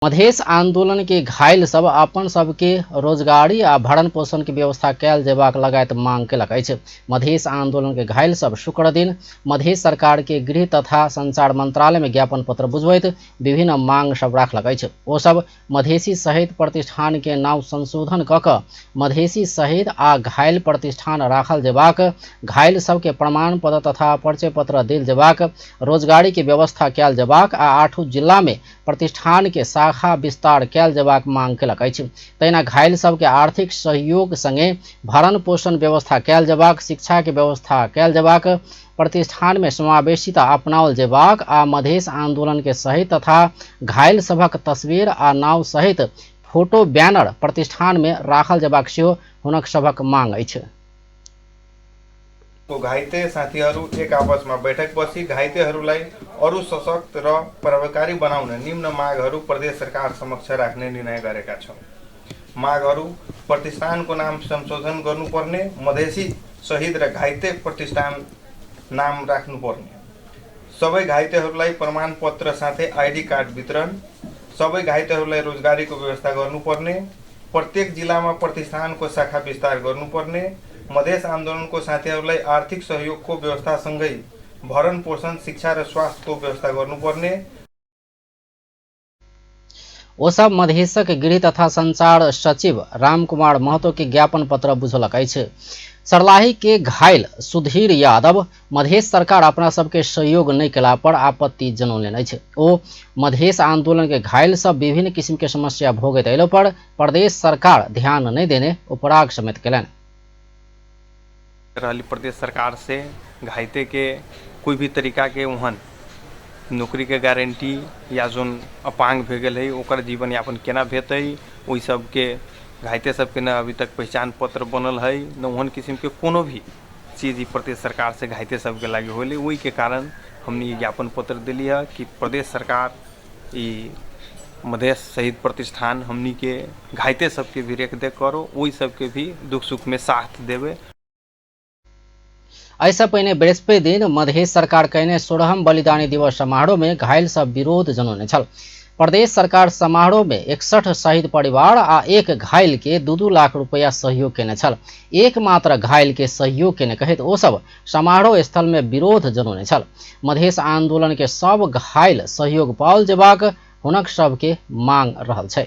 मधेश आंदोलन के घायल सब अपन सबके रोजगारी आ भरण पोषण के व्यवस्था कयल जेबाक लगायत मांग केलक अछि। मधेश आंदोलन के घायल सब शुक्र दिन मधेश सरकार के गृह तथा संचार मंत्रालय में ज्ञापन पत्र बुझबैत विभिन्न मांग सब राखलक अछि। ओ सब मधेसी शहीद प्रतिष्ठान के नाम संशोधन क क मधेसी शहीद आ घायल प्रतिष्ठान राखल जेबाक, घायल सबके प्रमाण पत्र तथा परिचय पत्र देल जेबाक, रोजगारी के व्यवस्था कयल जेबाक आ आठू जिला में प्रतिष्ठान के शाखा विस्तार कयल जेबाक मांग केलक अछि। तहिना घायल सबके आर्थिक सहयोग संगे भरण पोषण व्यवस्था कयल जेबाक, शिक्षा के व्यवस्था कयल जेबाक, प्रतिष्ठान में समावेशिता अपनाओल जेबाक आ मधेश आंदोलन के शहीद तथा घायल सभक तस्वीर आ नाव सहित फोटो बैनर प्रतिष्ठान में राखल जेबाक सेहो हुनक सभक मांग अछि। को घाइते साथीहरू एक आपसमा बैठक बसी घाइतेहरूलाई अरू सशक्त र प्रभावकारी बनाउन निम्न मागहरू प्रदेश सरकार समक्ष राख्ने निर्णय गरेका छौँ। मागहरू: प्रतिष्ठानको नाम संशोधन गर्नुपर्ने, मधेसी शहीद र घाइते प्रतिष्ठान नाम राख्नुपर्ने, सबै घाइतेहरूलाई प्रमाणपत्र साथै आइडी कार्ड वितरण, सबै घाइतेहरूलाई रोजगारीको व्यवस्था गर्नुपर्ने, प्रत्येक जिल्लामा प्रतिष्ठानको शाखा विस्तार गर्नुपर्ने, मधेस आन्दोलनको साथीहरूलाई आर्थिक सहयोगको व्यवस्थासँगै भरण पोषण, शिक्षा र स्वास्थ्यको व्यवस्था गर्नुपर्ने। ओ सब मधेशक गृह तथा संचार सचिव रामकुमार महतो के ज्ञापन पत्र बुझलक अछि। सर्लाही के घायल सुधीर यादव मधेश सरकार अपना सबके सहयोग नहि केला पर आपत्ति जनौलनि अछि। ओ मधेश आंदोलन के घायल सब विभिन्न किसिम के समस्या भोगैत अयलो पर प्रदेश सरकार ध्यान नहि देने उपराग समेत केलनि। रहली प्रदेश सरकार से घाइते के कोई भी तरीका के ओहन नौकरी के गारंटी या जोन अपांग भए गेल है ओकर जीवन यापन केना भेतै, ओहि सबके घाइते सबके न अभी तक पहचान पत्र बनल है न ओहन किस्म के कोनो भी चीज ई प्रदेश सरकार से घाइते सबके लागे होलै। ओहिके कारण हमनी ज्ञापन पत्र देली है कि प्रदेश सरकार ई मधेश शहीद प्रतिष्ठान हमनी के घाइते सबके भी रेख देख करो, ओहि सबके भी दुख सुख में साथ देवे। एहिसँ पहिने बृहस्पति दिन मधेश सरकार कयने 16हम बलिदानी दिवस समारोह में घायल सब विरोध जनौने छल। प्रदेश सरकार समारोह में 61 शहीद परिवार आ एक घायल के 2-2 लाख रुपया सहयोग केने छल। एकमात्र घायल के सहयोग केने कहैत ओ सब समारोह स्थल में विरोध जनौने छल। मधेश आंदोलन के सब घायल सहयोग पाओल जेबाक हुनक सबके मांग रहल छै।